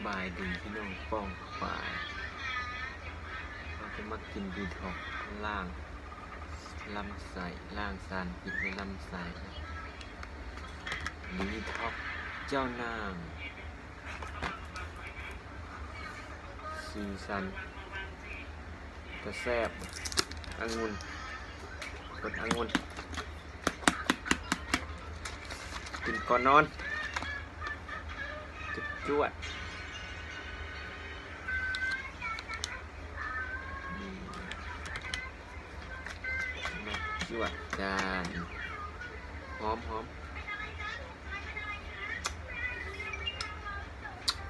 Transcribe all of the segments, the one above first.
ສະບາຍດີພີ່ນ້ອງປ້ອງປາຍ, ເຮົາຈະມາກິນດີທັອກ ລ້າງລຳໄສ້, ລ້າງສານພິດໃນລຳໄສ້. ດີທັອກເຈົ້ານາງ, ສີສັນຕາແຊບ, ອະງຸ່ນ, ລົດອະງຸ່ນ. ກິນກ່ອນນອນ ຈວດໆ. ອືມ ມາຈວດກັນ ຫອມໆ.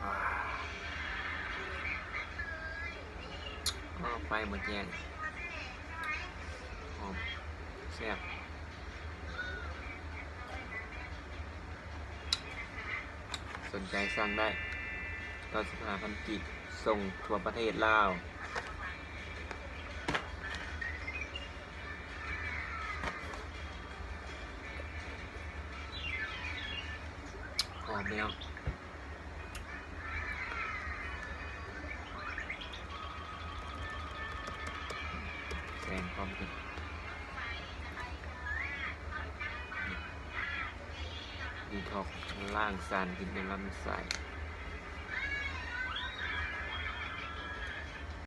ອ້າ ອ້າ ໄຟບໍ່ແຈ້ງ ຫອມ ແຊບ. ສົນໃຈສັ່ງໄດ້ ເກົ້າສິບຫ້າພັນກີບ ສົ່ງທົ່ວປະເທດລາວ. ຫອມແລ້ວ ແຊງພ້ອມກັນ ດີທັອກ ລ້າງສານພິດໃນລຳໄສ້.